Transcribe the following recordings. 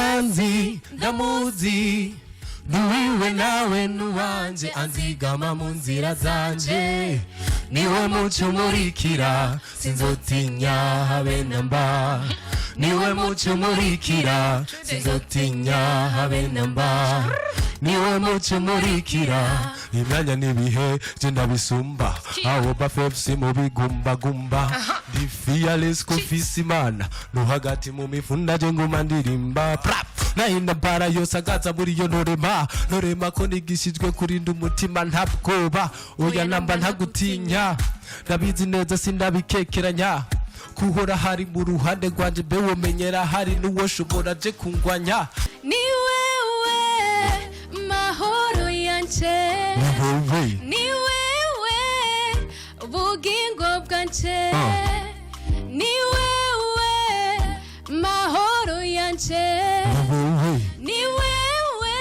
Aranzi, ndamuzi, nuwiwe nawe nuwanje, anzigama mu nzira zanje, niwe muco umurikira, sinzotinya habe namba. Niwe muco umurikira, sinzotinya habe namba. Niwe muco umurikira. Imyanya n'ibihe je ndabisumba, abo bafefsi mu bigumbagumba, ndi fearless ko mfise Imana no hagati mu mifunda, je nguma ndirimba. Prap! Nahinda mpara yose agaza muri yo, ntorema ntorema ko nigishijwe kurinda umutima. Nta bwoba, oya namba, ntagutinya, ndabizi neza, sindabikekeranya kuhora hari mu ruhande rwanje. Mbe womenyera hari n'uwoshobora je kungwanya? Ni wewe mahoro yanje. Ni wewe. Ni wewe bugingo bwanje. Ni wewe mahoro yanje. Ni wewe. Ni wewe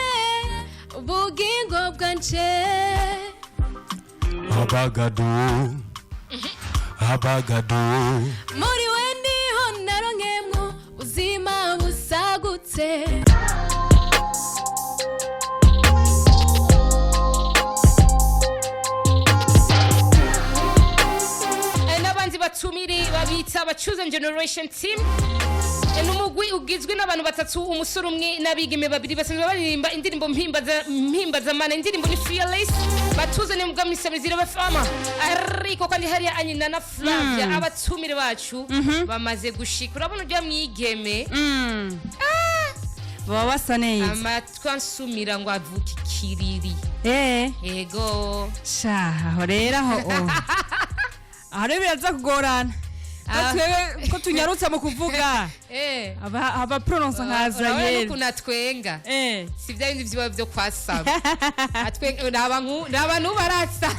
bugingo bwanje. Abagado, abagado. Muri we niho naronkemwo ubuzima busagutse. N'abandi batumire babita aba Chosen Generation Team. Ni umugwi ugizwe n'abantu batatu, umusore umwe n'abigeme babiri, basanzwe baririmba indirimbo mpimbazamana. Indirimbo ni Fearless batuzaniye mu bwamisamizire bafama. Ariko kandi hariya Anyina na Flavia, abatumire bacu bamaze gushika. Urabona urya mwigeme? Baba basa neza. Amatwi ansumira ngo avuka ikiriri. Yego. Sha, aho rero, aho oh. Aho rero biraza kugorana ko twebwe ko tunyarutse mu kuvuga, aba prononce nka Urabona Zayel. n'ukuntu atwenga? Si bya bindi vyiwe vyo kwasama. Atwenga raba raba nubarasa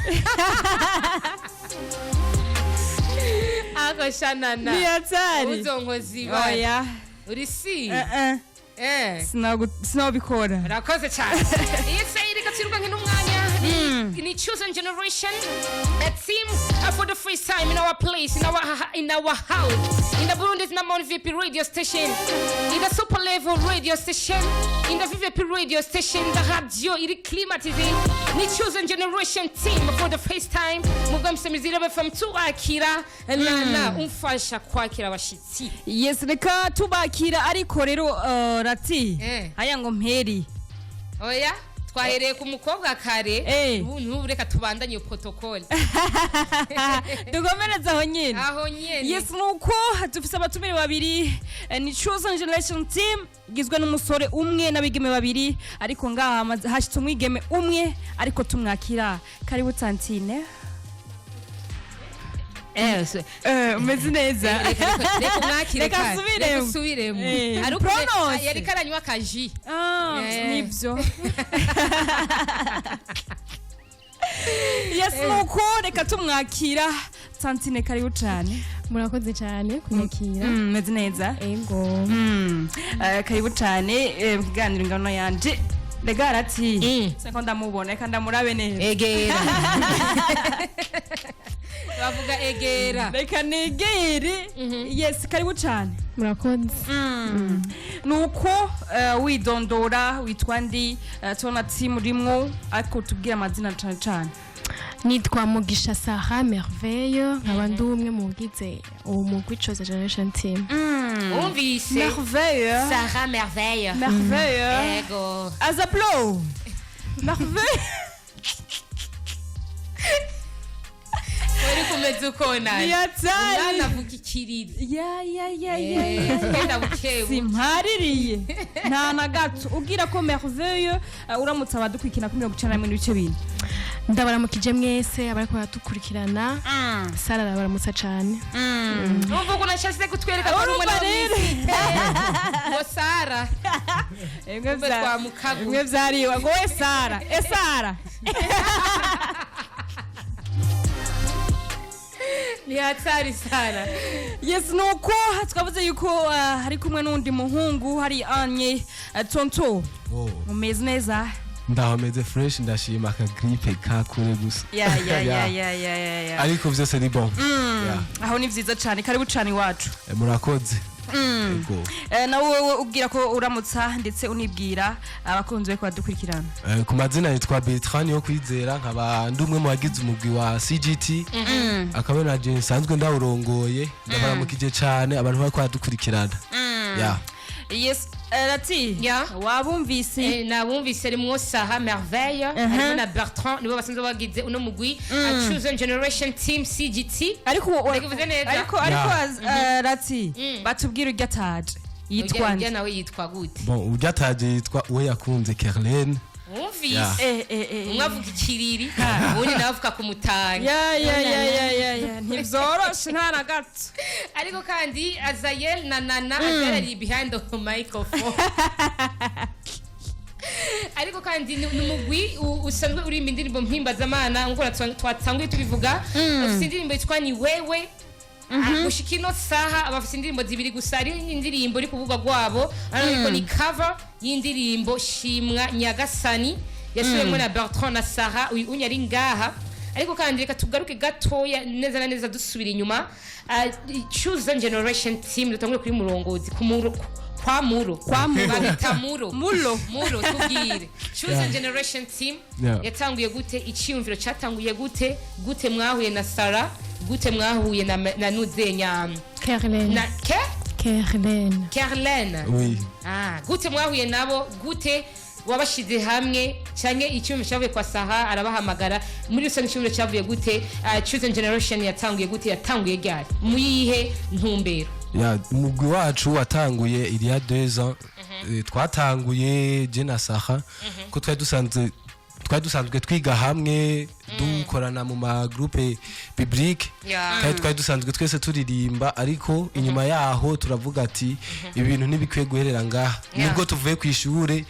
ako shanana. Niyatari. Uzonkoza ibara. Oya. Uri si Eh, eh. Sinabikora. Urakoze cyane. Iyi se reka twirukanke n'umwanya. Ni Chosen Generation, a team, for the first time in our place, in our house, in the Burundi's number one VP radio station, in the super level radio station, in the VVP radio station, the radio iri climatisé. Ni Chosen Generation Team for the first time mu bwamisamizire FM. Turakira nana, umfasha kwakira abashitsi. Yes, reka tubakira. Ariko rero rati aya ngo mperi. Oya, twahereye ku mukobwa kare. Ubu n'ubu reka tubandanye iyo protocole. Dukomereze aho nyine. Aho nyene. Yes, nuko dufise abatumire babiri. Ni Chosen Generation Team igizwe n'umusore umwe n'abigeme babiri, ariko ngaha hashitse umwigeme umwe, ariko tumwakira. Karibu tantine. Umeze neza? Reka umwakire. Reka Kare. nsubiremo. Reka usubiremo. Ariko Prononce. yariko aranywa akaji. Ah, nibyo. Yes, nuko reka tumwakira. Tantine, karibu cane. Murakoze cyane kunyakira. Meze neza? Ego. Karibu cane mu kiganiro Ingano Yanje. Rega arati seko ndamubona, reka ndamurabe neza. Egera, bavuga egera. Reka negere. Yes, karibu cane. Murakoze. Nuko widondora, witwa ndi? Tubona team urimwo, ariko tubwire amazina cane cane. Nitwa Mugisha Sarah Merveille, nkaba ndi umwe mu bagize uwo mugwi Chosen Generation Team. Wumvise? Merveille. Sarah Merveille. Merveille. Ego. Azaplo Merveille. Uri kumeze uko naye. Niyatari. Umwana avuga ikiriri. Ya ya ya ya ya. Genda bukebu. Simpaririye nta na gato. Ubwira ko Merveille, uramutse abadukurikirana kuri 91.4. Ndabaramukije mwese abariko baradukurikirana. Sara arabaramutsa cyane. Numva ukuntu ashatse kutwereka ko ari Urumva umwana rero. w'umwisite ngo Sara. Bimwe Kumbe twamukaguye. Bimwe vyariwe ngo we Sara, e Sara. Ni hatari Sara. Yes, nuko twavuze yuko hari kumwe n'undi muhungu hari anye. Tonto, Oh. mumeze neza? Ndahameze fresh, ndashima. Aka grippe kakure gusa. Ya ya ya ya ya ya ya. Ariko vyose ni bon. Yeah. Aho ni vyiza cane. Karibu cane iwacu. Murakoze. Ego. Na wowe ubwira ko uramutsa ndetse unibwira abakunzi be badukurikirana. Ku mazina yitwa Bertrand yo kwizera, nkaba ndi umwe mu bagize umugwi wa CGT, akaba na je nsanzwe ndawurongoye. Ndabaramukije cyane abantu bariko baradukurikirana, ya. Yes, Rati. Wabumvise? Nabumvise rimwo Saha Merveille, harimo na Bertrand, nibo basanzwe bagize uno mugwi Chosen Generation Team CGT. Ariko Ndakivuze neza? Ariko Rati, batubwira urya ataje yitwa Urya nde? Nawe yitwa gute? Bon, urya ataje yitwa uwo yakunze Kerlene. Wumvise? Yeah. Umwe avuga ikiriri, uwundi nawe avuga ku Mutanga. Ya ya ya ya ya ya, ntivyoroshe nta na gato. Ariko kandi Azayel na Nana, Azayel ari behind the microphone. Ariko kandi ni umugwi usanzwe uririmba indirimbo mpimbazamana nkuko twatanguye tubivuga. Bafite indirimbo yitwa "Ni Wewe". Gushika ino saha bafite indirimbo zibiri gusa. Hari indirimbo iri kuvuga rwabo, ariko ni cover y'indirimbo "Shimwa Nyagasani" yasubiwemo na Bertrand na Sarah, uyu unya ari ngaha. Ariko kandi reka tugaruke gatoya, neza na neza dusubira inyuma. Chosen Generation Team, dutangure kuri murongozi, ku muro, kwa muro, Kwa Muro. Babita muro. Mulo. Muro, tubwire, Chosen Generation Team yatanguye gute? Icyiyumviro cyatanguye gute? Gute mwahuye na Sarah? Gute mwahuye na Nuzenya? Kerlene. Na ke Kerlene. Kerlene. Oui. Ah, gute mwahuye nabo? Gute wabashize hamwe? Canke icyumviro cyavuye kwa Saha arabahamagara? Muri rusange icyumviro cyavuye gute? Chosen Generation yatanguye gute? Yatanguye ryari? Muyihe ntumbero? Ya, umugwi wacu watanguye il y a 2 ans. Twatanguye je na Saha ko twari dusanzwe twiga hamwe, dukorana mu ma groupe biblique, kandi twari dusanzwe twese turirimba. Ariko inyuma yaho turavuga ati ibintu ntibikwiye guherera ngaha. Nubwo tuvuye ku ishure,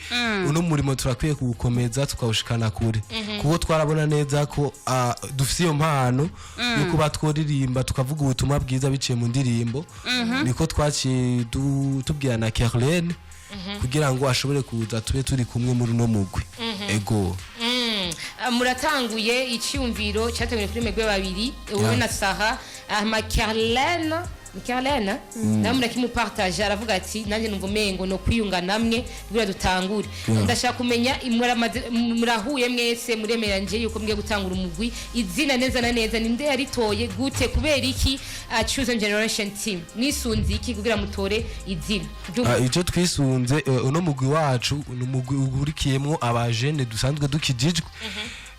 uno murimo turakwiye kuwukomeza tukawushikana kure, kuko twarabona neza ko dufise iyo mpano yo kuba tworirimba, tukavuga ubutumwa bwiza biciye mu ndirimbo. Niko twaciye tubwira na Kerlene kugira ngo ashobore kuza tube turi kumwe muri uno mugwi. Ego. Ah, muratanguye, icyumviro cyatanguye kuri mwebwe babiri, wowe na Saha. Hama Carlene, ni Carlene nawe murakimupartage, aravuga ati nanjye numva umengo no kwiyunga namwe kugira dutangure. Ndashaka kumenya, murahuye mwese, muremeranje yuko mgiye gutangura umugwi. Izina neza na neza ninde yaritoye? Gute? Kubera iki Chosen Generation Team? Mwisunze iki kugira mutore izina? Icyo twisunze, uno mugwi wacu ni umugwi uhurikiyemwo abajene dusanzwe dukijijwe.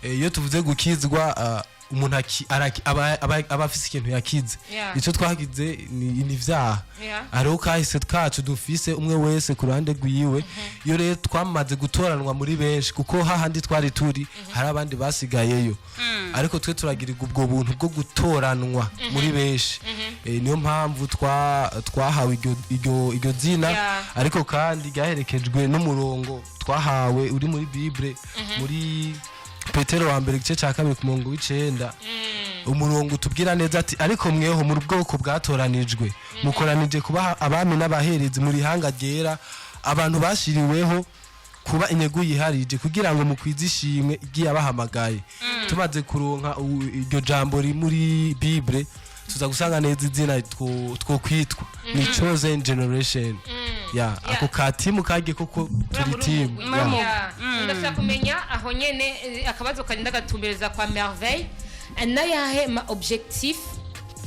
Iyo tuvuze gukizwa, umuntu aba afise ikintu yakize. Icyo twagize ni ivyaha. Hariho kahise kacu dufise, umwe wese ku ruhande rwiwe. Iyo rero twamaze gutoranwa muri benshi, kuko hahandi twari turi hari abandi basigayeyo, ariko twe turagirirwa ubwo buntu bwo gutoranwa muri benshi. Niyo mpamvu twahawe iryo zina. Ariko kandi ryaherekejwe n'umurongo twahawe uri muri Bible, muri Petero wa mbere igice cya 2 ku murongo w'9, umurongo utubwira neza ati: "Ariko mweho mu bwoko bwatoranijwe, mukoranije kuba abami n'abaherezi, muri hanga ryera, abantu bashiriweho kuba inyegu yiharije, kugira ngo mukwize ishimwe igiye abahamagaye." Tumaze kuronka iryo jambo riri muri Bible, tuza gusanga neza izina twokwitwa ni Chosen Generation. Ya, ako ka team kagiye koko turi team. Ya. Yeah. Ndashaka kumenya aho nyene, akabazo karinda gatumbereza kwa Merveille. Nayahe ma objectif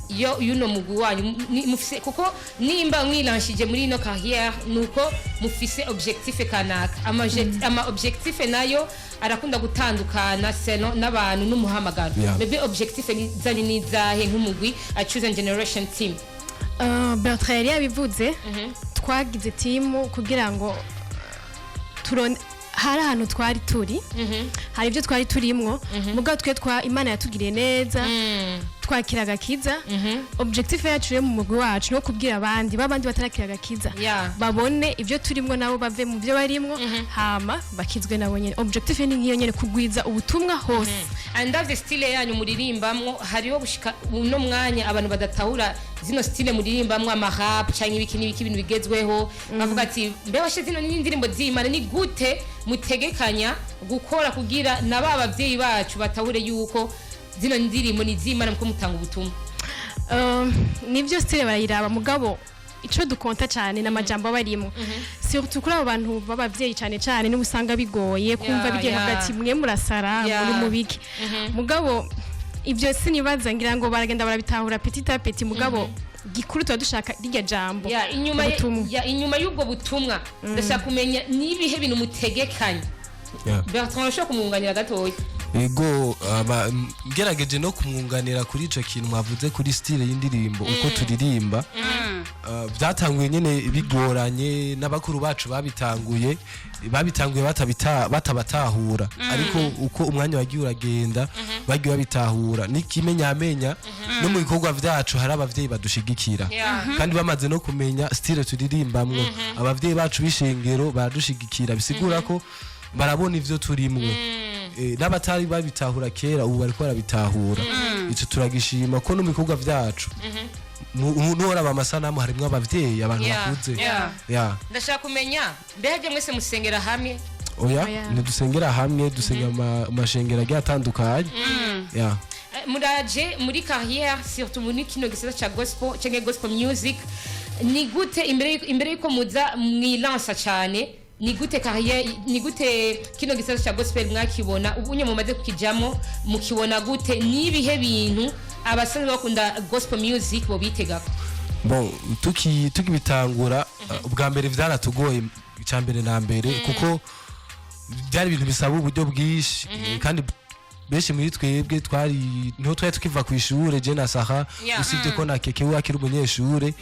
yo yuno mugwi wanyu? Mufise, kuko nimba mwilanshije muri ino carrière nuko mufise objectif kanaka. Ama objectif nayo arakunda gutandukana selon n'abantu n'umuhamagaro. Bebe, objectif zanyu ni izahe nk'umugwi a Chosen Generation Team? Bertrand yari yabivuze, twagize team kugira ngo hari ahantu twari turi, hari ibyo twari turimwo, mugabo twe twa Imana yatugiriye neza, twakira agakiza. Objectif yacu rero mu mugwi wacu no kubwira abandi babandi batarakira agakiza, babone ibyo turimwo nabo bave mu byo barimwo, hama bakizwe nabo nyene. Objectif ni nk'iyo nyene, kugwiza ubutumwa hose. Andavye style yanyu muririmbamwo, hariho gushika uno mwanya abantu badatahura zino style muririmbamwo, ama rap canke ibiki n'ibiki, ibintu bigezweho. Bavuga ati mbe washe zino ni indirimbo z'Imana? Ni gute mutegekanya gukora kugira na ba bavyeyi bacu batahure yuko zino ndirimbo ni iz'Imana muko mutanga ubutumwa? Nibyo, style barayiraba, mugabo Ico dukonta cyane n'amajambo aba arimo, surtout kuri abo bantu b'abavyeyi cyane cyane, niba usanga bigoye kumva bigiye hagati, mwe murasara, muri mubiki. Mugabo ibyo sinibaza, ngira ngo baragenda barabitahura petit à petit. Mugabo gikuru tuba dushaka rirya jambo, Ya, inyuma ubutumwa. Ya, inyuma y'ubwo butumwa, ndashaka kumenya n'ibihe bintu mutegekanye. Bertrand, urashobora kumwunganira gatoya? Ego, ngerageje no kumwunganira kuri ico kintu mwavuze kuri style y'indirimbo, uko turirimba. Byatanguye nyene bigoranye, n'abakuru bacu babitanguye batabatahura, ariko uko umwanya wagiye uragenda bagiye babitahura. N'ikimenyamenya no mu bikorwa vyacu hari abavyeyi badushigikira, kandi bamaze no kumenya style turirimbamwo. Abavyeyi bacu b'ishengero baradushigikira, bisigura ko barabona ivyo turimwo. N'abatari babitahura kera ubu bariko barabitahura. Ico turagishima, ko no mu bikorwa vyacu nuhoraba amasanamu harimwo abavyeyi, abantu bakuze. Yeah. Ndashaka kumenya, mbega mwese musengera hamwe? Oya. Oya. Ntidusengera hamwe, dusenga mu mashengero agiye atandukanye. Yeah. Muraje muri carrière, surtout muri kino gisata ca gospel canke gospel music, ni gute imbere yuko muza mwilansa cyane, ni gute carrière, ni gute kino gisata ca gospel mwakibona? Ubunye mumaze kukijamo, mukibona gute? Nibihe bintu abasanzwe bakunda gospel music bo bitegako? Bon, tukibitangura ubwa mbere vyaratugoye, icya mbere na mbere kuko byari ibintu bisaba uburyo bwinshi, kandi benshi muri twebwe twari niho twari tukiva ku ishure, je na Saha, usibye ko na Keke we akiri umunyeshure.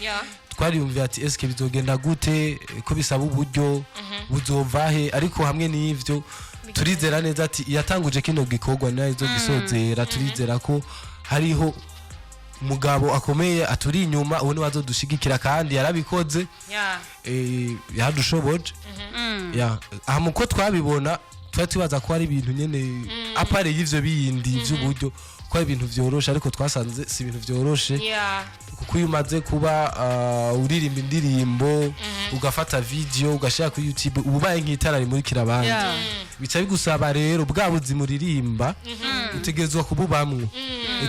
Twariyumviye ati: "Eske bizogenda gute ko bisaba uburyo, buzova he?" Ariko hamwe n'ivyo turizera neza ati iyatanguje kino gikorwa nayo izogisozera. Turizera ko hariho umugabo akomeye aturi inyuma, uwo niwe azodushigikira, kandi yarabikoze. Yaradushoboje. Ya, aha muko twabibona twari tubaza ko ari ibintu nyene à part y'ivyo bindi vy'uburyo, ko ari ibintu vyoroshe, ariko twasanze si ibintu vyoroshe, kuko iyo umaze kuba uririmba indirimbo, ugafata video, ugashira kuri YouTube, uba ubaye nk'itara rimurikira abandi. Bica bigusaba rero bwa buzima uririmba utegerezwa kububamwo,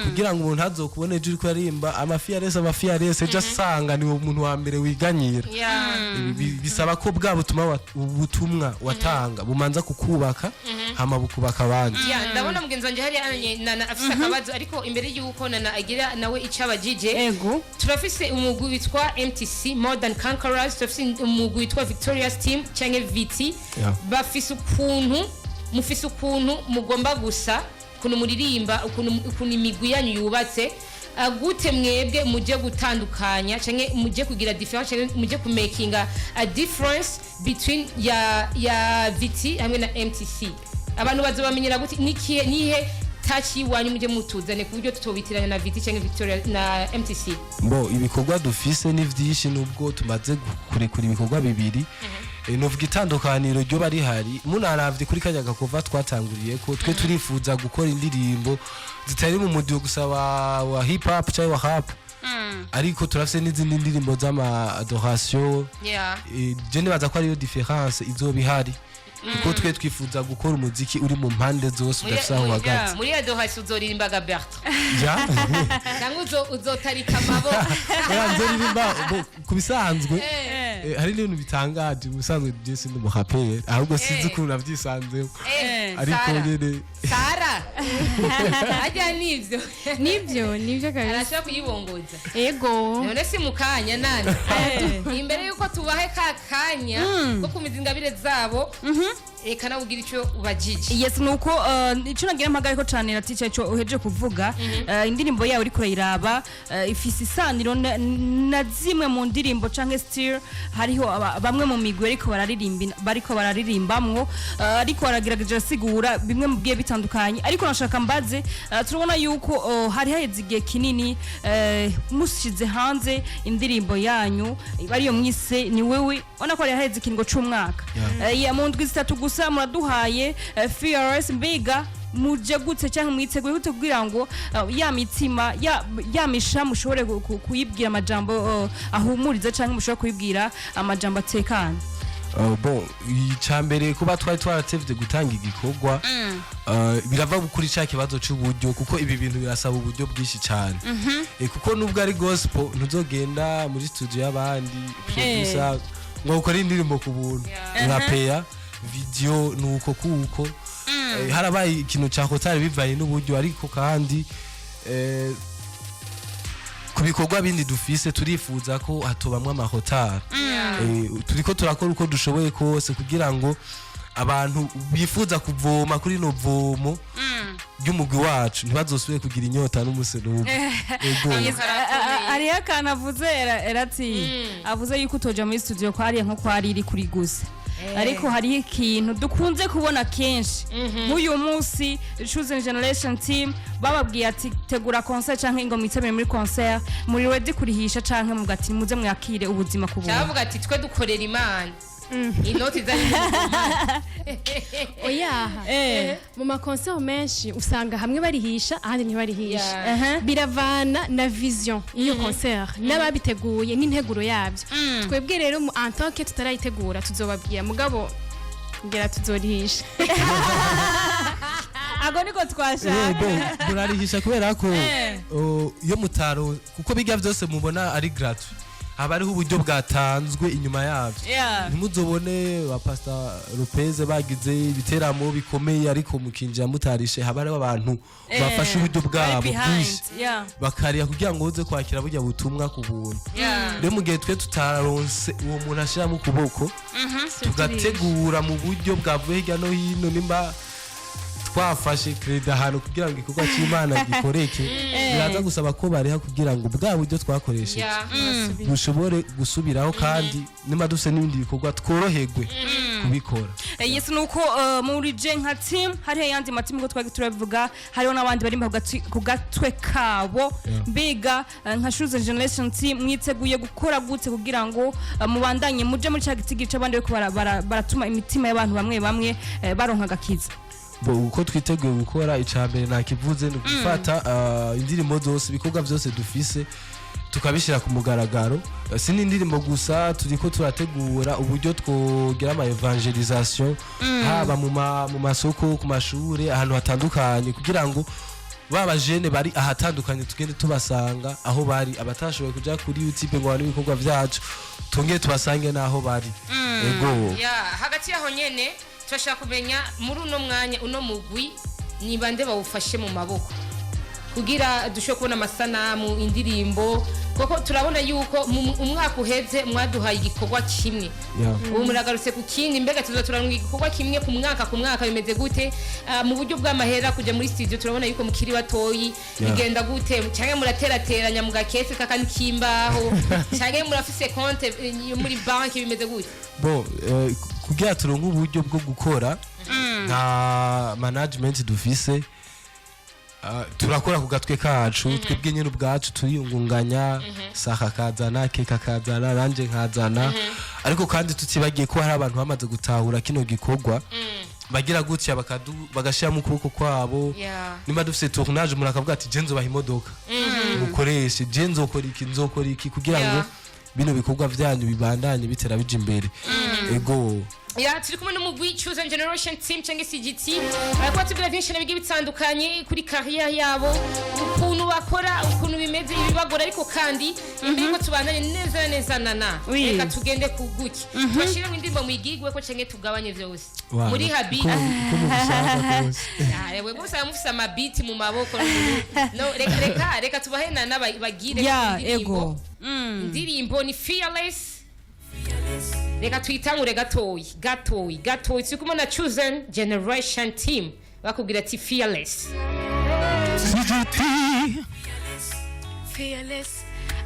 kugira ngo umuntu azokubone ejo uriko uririmba amafiyarese, amafiyarese, ejo asanga ni umuntu wa mbere wiganyira. Bisaba ko bwa butumwa ubutumwa watanga bumanza kukubaka, hama bukubaka abandi. Ya, ndabona mugenzi wanje hariya Nana afise akabazo, ariko imbere y'uko Nana agira nawe icyo abajije, turafise umugwi witwa MTC, More Than Conquerors, turafise umugwi witwa Victorious Team canke VT. Bafise ukuntu, mufise ukuntu mugomba gusa, ukuntu muririmba, ukuntu imigwi yanyu yubatse. Gute mwebwe muje gutandukanya canke muje kugira difference canke muje kumakinga a difference between ya VT hamwe na MTC? Abantu bazobamenyera gute? Nikihe, nihe touch iwanyu muje mutuzane ku buryo tutobitiranya na VT canke Victoria na MTC? Bo, ibikorwa dufise ni vyinshi, nubwo tumaze kurekura ibikorwa bibiri. Novuga itandukaniro ryo rihari, munaravye kuri kajya gakova twatanguriye ko twe turifuza gukora indirimbo zitari mu mudiho gusa wa hip hop cyangwa wa rap, ariko turafise n'izindi ndirimbo z'ama adoration. Je nibaza ko ariyo différence izoba ihari, kuko twe twifuza gukora umuziki uri mu mpande zose, udafise aho uhagaze. Muri adoration uzoririmbaga, Bertrand? Ja. Cyangwa uzotarika amaboko? Oya, nzoririmba ku bisanzwe. Hari n'ibintu bitangaje, mu bisanzwe je sindi umuraperi, ahubwo sinzi ukuntu navyisanzeho, ariko Sara. nyene. Sara ajya nivyo? Nibyo, nibyo kabisa. Arashobora kuyibongoza. Ego. None si mu kanya nani, imbere yuko tubahe ka kanya ko kumiza ingabire zabo, reka nawe ugira icyo ubajije. Yes, nuko ico nagira mpagariko cane, Laticia, ico uhejeje kuvuga, indirimbo yawe uriko urayiraba, ifise isaniro na zimwe mu ndirimbo canke style hariho bamwe mu migwi ariko bararirimba, bariko bararirimbamwo, ariko baragerageje asigura bimwe mu bigiye bitandukanye. Ariko nashaka mbaze, turabona yuko hari haheze igihe kinini mushize hanze indirimbo yanyu ariyo mwise "Ni Wewe", ubona ko hari haheze ikiringo c'umwaka. Ya, mu ndwi 3 gusa muraduhaye FRS. Mbega muje gute cyangwa mwiteguye gute kugira ngo ya mitima ya misha mushobore kuyibwira amajambo ahumuriza, cyangwa mushobore kuyibwira amajambo atekanye? Bon, icambere, kuba twari twaratevye gutanga igikorwa, birava kuri ca kibazo c'uburyo, kuko ibi bintu birasaba uburyo bwinshi cyane. Kuko nubwo ari gospel, ntuzogenda muri studio y'abandi producer ngo ukore indirimbo ku buntu, urapeya video nuko kuko harabaye ikintu ca retard bivanye n'uburyo. Ariko kandi ku bikorwa bindi dufise turifuza ko hatobamwo ama retard. Turiko turakora uko dushoboye kose kugira ngo abantu bifuza kuvoma kuri no vomo ry'umugwi wacu ntibazosubire kugira inyota n'umuse n'umwe. Ego. Yes, hariho akantu avuze erati avuze yuko utoja muri studio ko hariya nko kwa riri kuri gusa, ariko hariho ikintu dukunze kubona kenshi. Nk'uyu munsi Chosen Generation Team bababwiye ati tegura concert canke ngo mwitabire muri concert, muri ready kurihisha canke mugati muze mwakire ubuzima ku buntu? Cyavuga ati twe dukorera Imana, inoti zari. Oyaha, mu ma concert menshi usanga hamwe barihisha, ahandi ntibarihisha. Biravana na vision y'iyo concert n'ababiteguye n'integuro yabyo. Twebwe rero mu en tant que tutarayitegura, tuzobabwira, mugabo ngera tuzorihisha. Ako niko twashaka. Bon, murarihisha kubera ko iyo mutaro, kuko bijya byose mubona ari gratuit, haba hariho uburyo bwatanzwe inyuma yabyo. Ntimuzobone ba Pastor Lopez bagize ibiteramo bikomeye ariko mukinjira mutarishe. Haba hariho abantu bafashe uburyo bari bwabo behind, bwinshi bakariya kugira ngo uze kwakira burya butumwa ku buntu. Rero mu gihe twe tutaronse uwo muntu ashiramo ukuboko, tugategura mu buryo bwavuye hirya no hino, nimba twafashe crédit ahantu kugira ngo igikorwa cy'Imana gikoreke, biraza gusaba ko bariha kugira ngo bwa buryo twakoresheje bushobore gusubiraho, kandi nimba dufite n'ibindi bikorwa tworoherwe kubikora. Yes, nuko muri je nka team, hariho ayandi ma team ko twari turabivuga, hariho n'abandi bari ku gatwe kabo. Mbega nka Chosen Generation Team mwiteguye gukora gute kugira ngo mubandanye muje muri ca gitigi c'abandi bariko baratuma imitima y'abantu bamwe bamwe baronka agakiza? Bo, uko twiteguye gukora, icya mbere nakivuze, ni gufata indirimbo zose, ibikorwa byose dufise tukabishyira ku mugaragaro. Si n'indirimbo gusa, turiko turategura uburyo twogira ama évangélisation haba mu masoko, ku mashure, ahantu hatandukanye, kugira ngo ba bajene bari ahatandukanye tugende tubasanga aho bari. Abatashoboye kuja kuri YouTube ngo babone ibikorwa vyacu, tongere tubasange n'aho bari. Ego. Ya, hagati yaho nyene turashaka kumenya muri uno mwanya uno mugwi ni bande bawufashe mu maboko kugira dushobore kubona amasanamu, indirimbo, kuko turabona yuko mu umwaka uheze mwaduhaye igikorwa kimwe. Ubu muragarutse ku kindi. Mbega tuza turarunga igikorwa kimwe ku mwaka ku mwaka, bimeze gute? Mu buryo bw'amahera, kujya muri studio, turabona yuko mukiri batoyi. Bigenda gute? Cyangwa muraterateranya mu gakese kakandi k'imbaho, cyangwa murafise konte yo muri banki, bimeze gute? Bon, kugira turonke uburyo bwo gukora, nta management dufise. Turakora ku gatwe kacu twebwe nyine ubwacu, turiyungunganya, saka akazana, keka akazana, nanje nkazana. Ariko kandi tutibagiye ko hari abantu bamaze gutahura kino gikorwa, bagira gutya bagashiramo ukuboko kwabo. Nimba dufise tournage, umuntu akavuga ati je nzobaha imodoka mukoreshe, je nzokora iki, nzokora iki, kugira ngo bino bikorwa vyanyu bibandanye bitera bija imbere. Ego. Ya, turi kumwe n'umugwi Chosen Generation Team cyangwa CGT, bariko batubwira byinshi bigiye bitandukanye kuri carrière yabo, ukuntu bakora, ukuntu bimeze, ibibagora. Ariko kandi imbere yuko tubandanye neza neza nana, reka tugende ku guki tubashiremo indirimbo muyigigwe ko canke tugabanye vyose muri habi. Uko mubishaka kose. Wewe gusa mufise amabiti mu maboko. No, reka reka reka tubahe nana bagire indirimbo. Ego. Indirimbo ni Fearless. Reka tuyitangure gatoyi gatoyi gatoyi. Turi kumwe na Chosen Generation Team, bakubwira ati Fearless. CGT. Fearless,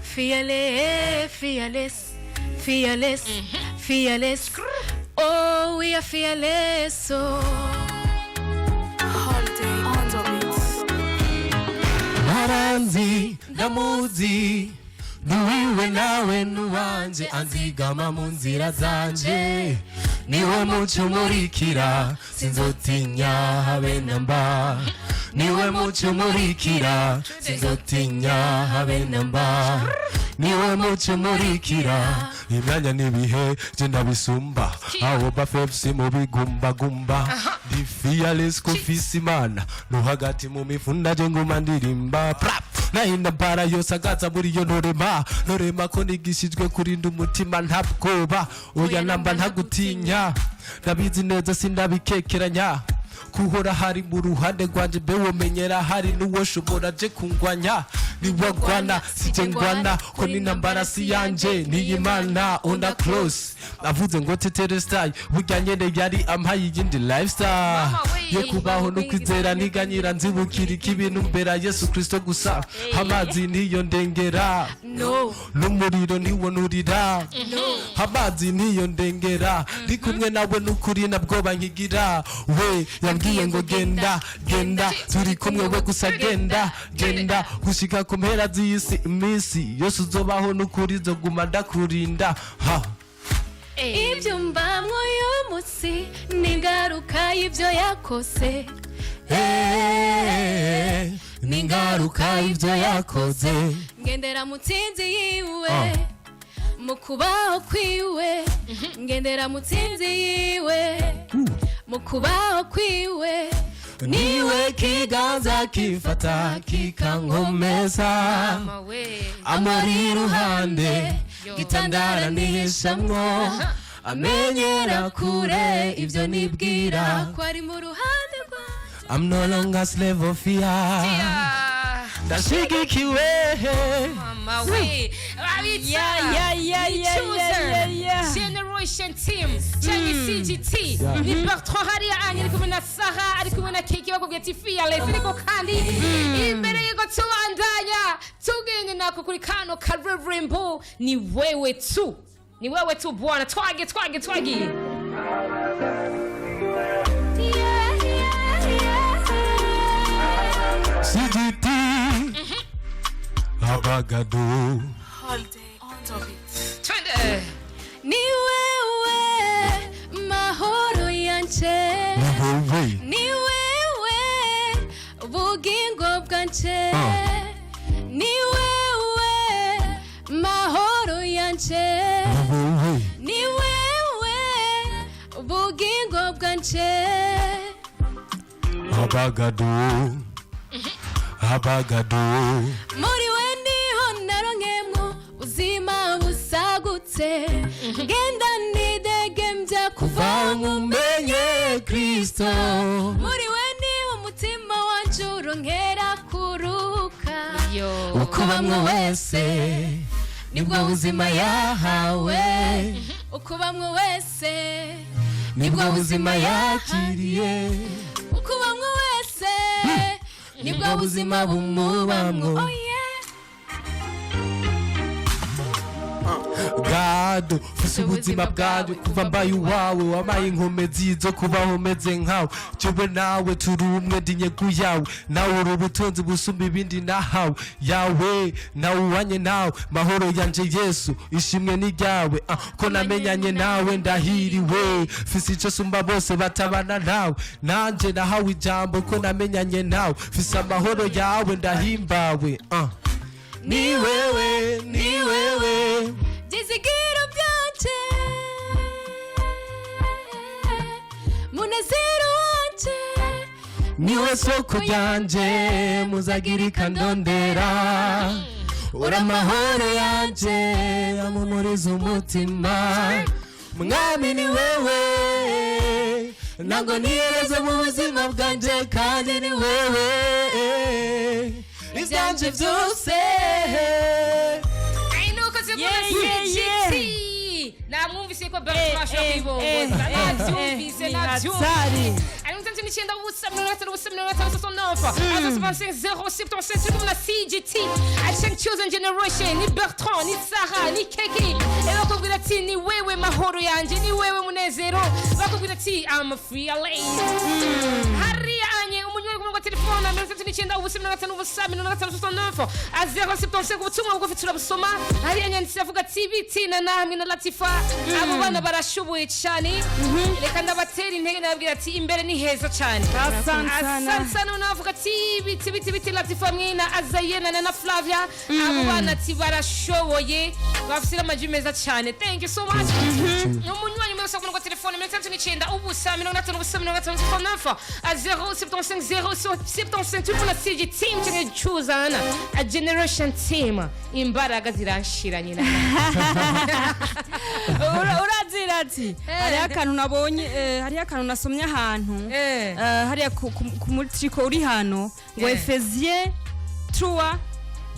fearless, fearless, fearless, fearless. Oh, we are fearless. Oh. Holiday on the beats. Naranzi, ndamuzi, nuwiwe nawe nuwanje, anzigama mu nzira zanje, niwe muco umurikira, sinzotinya habe namba. Niwe muco umurikira, sinzotinya habe namba. Niwe muco umurikira imyanya n'ibihe, je ndabisumba aho bafefsi mu bigumbagumba. Ndi fearless ko mfise Imana no hagati mu mifunda, je nguma ndirimba. Prap! Nahinda mbara yose agaza muri yo, ntorema ntorema ko nigishijwe kurinda umutima. Nta bwoba, oya namba, ntagutinya. Ndabizi neza, sindabikekeranya kuhora hari mu ruhande rwanje. Mbe womenyera hari n'uwo shobora je kungwanya? Niwagwana sije ngwana, ko n'intambara si yanje, niy'Imana. On the close avuze ngo tetere style, burya nyene yari ampaye iyindi lifestyle Mama we. yo kubaho no kwizera. Niganyira nzibukira ikibintu mbera Yesu Kristo gusa. Amazi niyo ndengera, no, n'umuriro ntiwonurira. Amazi niyo ndengera, ndi kumwe nawe n'ukuri nabwoba nkigira. We yambwiye ngo genda, genda, turi kumwe, we gusa genda, genda gushika ku mpera z'isi. Iminsi yose uzobaho n'ukuri nzoguma ndakurinda ha. Ibyo mbamwo uyu munsi ni ingaruka y'ibyo yakoze. Eh, ni ingaruka y'ibyo yakoze. Ngendera mu tsinzi yiwe, Ah. mu kubaho kwiwe. Ngendera mu tsinzi yiwe, mu kubaho kwiwe. Niwe kiganza kifata kikankomeza. Mama we. Amuri iruhande, gitandara nihishamwo, amenyera kure ibyo nibwira. Ko ari mu ruhande rwanjye. I'm no longer slave of fear. Yeah. Ndashigikiwe. Mama we. Babitsa. Ya, Chosen ya. Generation Team cyangwa CGT, ni Bertrand hariya anye ari kumwe na Sarah, ari kumwe na Keke, bakubwira ati fearless. Ariko kandi imbere y'uko tubandanya tugende nako kuri kano karirimbo, ni wewe tu, ni wewe tu Bwana. Twage, twage, twagiye. Yeah. CGT Abagado. Twende. Ni wewe mahoro yanje. Ni wewe. Ni wewe bugingo bwanje. Ah. Ni wewe mahoro yanje. Ni wewe. Ni wewe bugingo bwanje. Abagado, Abagado. Muri we niho naronkemwo ubuzima busagutse, ngenda nidegembya kuva Kuva mumenye Kristo. Muri we niho umutima wanje uronkera kuruhuka. Yo. Ukubamwo wese nibwo buzima yahawe. Ukubamwo wese nibwo buzima yakiriye. Ukubamwo wese nibwo buzima bumubamwo. Oh yeah. Gado mfise ubuzima bwanjye kuva mbaye uwawe, wabaye inkomezi zo kubaho meze nkawe. Jewe nawe turi umwe, ndi nyegu yawe, nawe uri ubutunzi busumba ibindi nahawe yawe. Nawe uwanye nawe, mahoro yanje Yesu, ishimwe ni ryawe. Ah, ko namenyanye nawe ndahiriwe, mfise icyo sumba bose batabana nawe. Nanje nahawe ijambo ko namenyanye nawe, mfise amahoro yawe, ndahimbawe. Ah. Ni wewe, ni wewe. Byizigiro byanje, munezero wanje. Niwe soko ryanje, muzagirika ndondera. Uri amahoro yanje, amumuriza umutima. Mwami ni wewe, ntabwo nihereze mu buzima bwanje, kandi ni wewe ibyanje byose. Ay, nuko zikora. Yeah. CGT, namwumvise ko Bertrand ashobora kwibongoza. Nabyumvise. Ni Nabyumvise. hatari. Ari 99 0 50 0 50 69 0 77. Turi kumwe na CGT Action Chosen Generation, ni Bertrand, ni Sarah, ni Keke. Bakubwira ati ni wewe mahoro yanje, ni wewe munezero. Bakubwira ati I'm fearless. Hariya anye umunywanyi ku murongo wa telefone. Telefone 39 0 5 0 69 à 075. Ubutumwa bugufi turabusoma. Hariya nyanditsi avuga ati bitina na hamwe na Latifa, abo bana barashoboye cyane, reka ndabatera intege, nababwira ati imbere ni heza cyane. Asante sana. Asante sana. Unavuga ati biti biti biti Latifa mwina Azayena na Flavia, abo bana ati barashoboye, bafite n'amajwi meza cyane. Thank you so much. Umunywanyi umwe gusa ku telefone: 39 0 50 0 50 69 à 075 075. Turi kumwe na CG team cyangwa Chosen a Generation team. Imbaraga ziranshira nyina. Urazira ati hariho akantu nabonye, hariho akantu nasomye ahantu, hariya ku mutriko uri hano ngo Éphésiens 3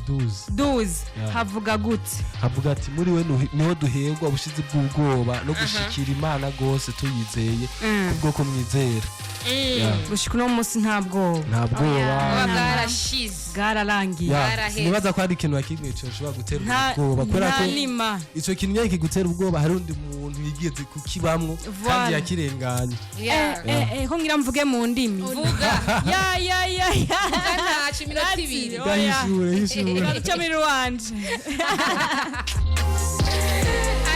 12. 12. Yeah. Havuga gute? Havuga ati muri we niho duherwa ubushizi bw'ubwoba no gushikira Imana rwose tuyizeye kubwo kumwizera. Yeah. Gushika uno munsi nta bwoba. Nta bwoba. Buba bwarashize. Bwararangiye. Yeah. Bwaraheze. Sinibaza ko hari ikintu na kimwe coshobora gutera Nta ubwoba kubera nta ko nima. ico kintu nyene kigutera ubwoba, hari undi muntu yigeze kukibamwo Voilà. kandi yakirenganye. Yeah. Ko ngira mvuge mu ndimi. Vuga. Ya ya ya ya. Vuga ntaco, iminota 2. Oya. Gahishure hishure. Icyo muri wanje.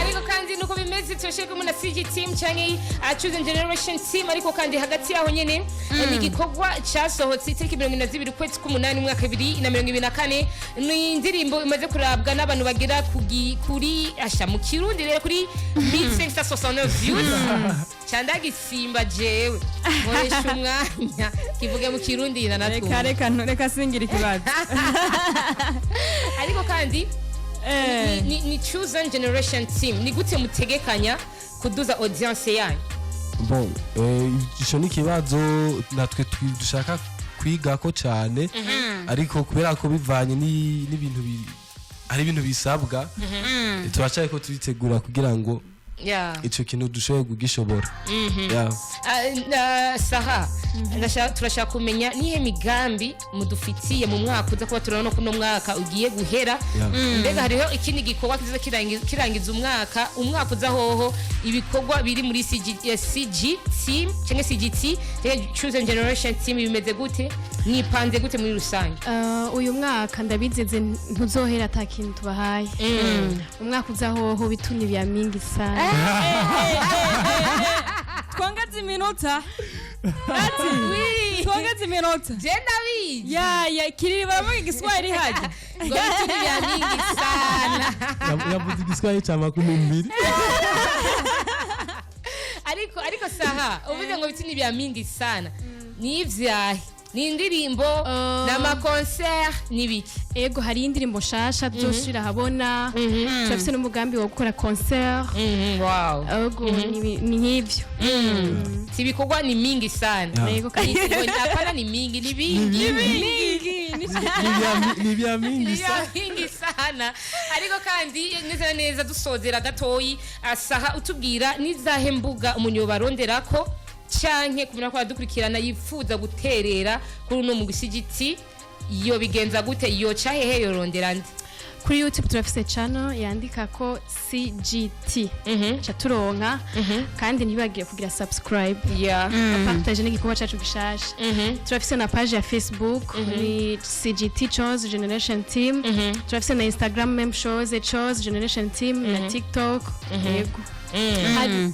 Ariko kandi nuko bimeze, turashaka kumwe na CG team canke Chosen Generation team. Ariko kandi hagati yaho nyene ni igikorwa cyasohotse itariki 22 ukwezi k'umunani umwaka 2024. Ni indirimbo imaze kurabwa n'abantu bagera kuri asha mu Kirundi rero kuri 1569 views. Candagisimba jewe nkoresha umwanya kivuge mu Kirundi na Reka natwe. Reka reka singira ikibazo. Ariko kandi ni Chosen Generation team, ni gute mutegekanya kuduza audience yanyu? Bon, ico ni ikibazo natwe dushaka kwigako cyane, ariko kubera ko bivanye n'ibintu hari ibintu bisabwa, turacyariko turitegura kugira ngo ico kintu dushobore kugishobora. Yeah. Saha, turashaka kumenya nihe migambi mudufitiye mu mwaka uza kuba. Turabona ko uno mwaka ugiye guhera. Mbega hariho ikindi gikorwa kiza kirangiza umwaka uza? Hoho ibikorwa biri muri CG, CG team cyangwa CGT cyangwa Chosen Generation team bimeze gute? Mwipanze gute muri rusange? Uyu mwaka ndabizeze ntuzohera ata kintu tubahaye. Umwaka uza hoho bituni vya mingi sana. Twongeze iminota ati twongeze iminota. Je ndabizi. Ya ya, kiriri baravuga Igiswahili hajya. Ngo bituni vya mingi sana. Yavuze Igiswahili ca 20. Ariko saha uvuze ngo bituni vya mingi sana, ni ivyahe? Ni indirimbo, n'ama concert, ni biki? Ego, hari indirimbo nshasha tuzoshira ahabona. Turafise n'umugambi wo gukora concert. Wow. Ego, ni nk'ivyo. Si ibikorwa ni mingi sana. Yeah. Ego kandi. Hapana, ni mingi, ni bingi. Mingi. Ni vya mingi Ni sa vya mingi sana. Ariko kandi neza na neza dusozera gatoyi, asaha utubwira nizahe mbuga umuntu yobaronderako canke kumenya ko aradukurikirana yifuza guterera kuri uno mugwi CGT, yo bigenza gute? Yoca hehe? Yorondera nde? Kuri YouTube turafise channel yandika ko CGT, ca turonka. Kandi ntibagire kugira subscribe, partage n'igikorwa cacu gishasha. Turafise na page ya Facebook, ni CGT Chose Generation Team. Turafise na Instagram, même chose, Chose Generation Team, na TikTok. Yego.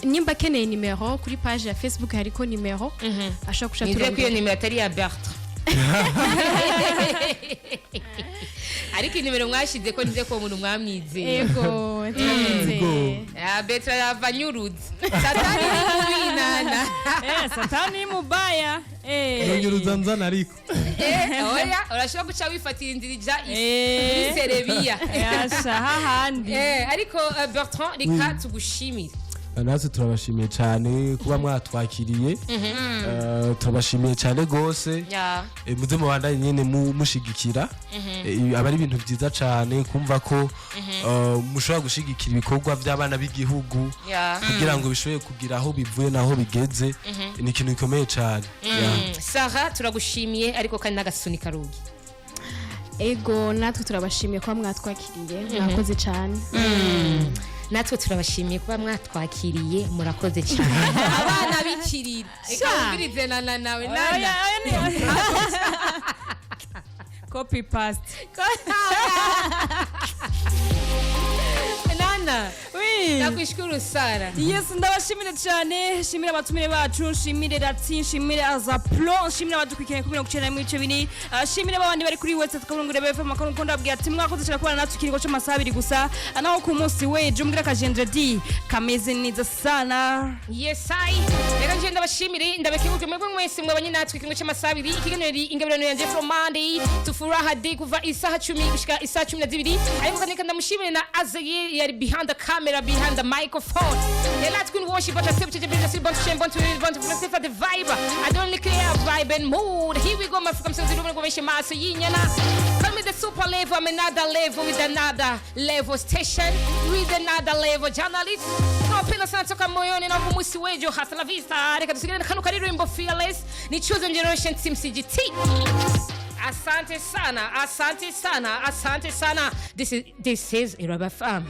Nimba akeneye nimero, kuri page ya Facebook hariko nimero ashobora kuca Nizere ko iyo turondera. nimero atari iya Bertrand, ariko inimero mwashize ko nize ko uwo muntu mwamwizeye. Ego, turamwizeye. Ah, Bertrand yava nyuruzi, satani ni kubinana. Satani mubaya. Yonyuruza nzana ariko. Oya, urashobora guca wifatira inzira ija Eh. muri Serebiya. Yasha hahandi. Ariko Bertrand, reka tugushimire. Natwe turabashimiye cyane kuba mwatwakiriye. Turabashimiye cyane rwose. Muze mubandanye nyene mushigikira. Aba ari ibintu byiza cyane kumva ko mushobora gushigikira ibikorwa by'abana b'igihugu kugira ngo bishobore kugira aho bivuye n'aho bigeze. Ni ikintu gikomeye cyane. Yeah. Sarah, turagushimiye, ariko kandi n'agasunika rugi. Ego, natwe turabashimiye kuba mwatwakiriye, mwakoze cyane. Natwe turabashimiye kuba mwatwakiriye, murakoze cyane, abana b'ikiriri. Reka wumvirize nana nawe nana. Oya, oya. Copy paste. Nana, Oui. nakushukuru sana. Yes, ndabashimire cyane, nshimire abatumire bacu, nshimire Rati, nshimire Azaplo, nshimire abadukurikiranye kuri 94.4, nshimire abandi bari kuri website kaburungu FM makuru. Nkunda abwira ati mwakoze cyane kubana natwe ikiringo cy'amasaha 2 gusa. Naho ku munsi w'ejo mbwira ka kameze neza sana. Yes, I reka nje ndabashimire, ndabakenguruke mwebwe mwese mwabanye natwe ikiringo cy'amasaha 2. Ikiganiro ni Ingabirano Yanje from Monday to Friday kuva isaha 10 gushika isaha 12. Ariko kandi reka ndamushimire na Azaye yari behind the camera, behind the microphone. The last queen worship, but I said to the bon to shame, bon to bon to the vibe. I don't care vibe and mood. Here we go, my friends. Go maso yinyana. Call me the super level. I'm another level with another level station with another level journalist. Nawapenda sana toka moyoni na umusi wejo. Hasta la vista. Reka tusigale na kano karirimbo Fearless ni Chosen Generation Team CGT. Asante sana, asante sana, asante sana. This is Iraba Farm.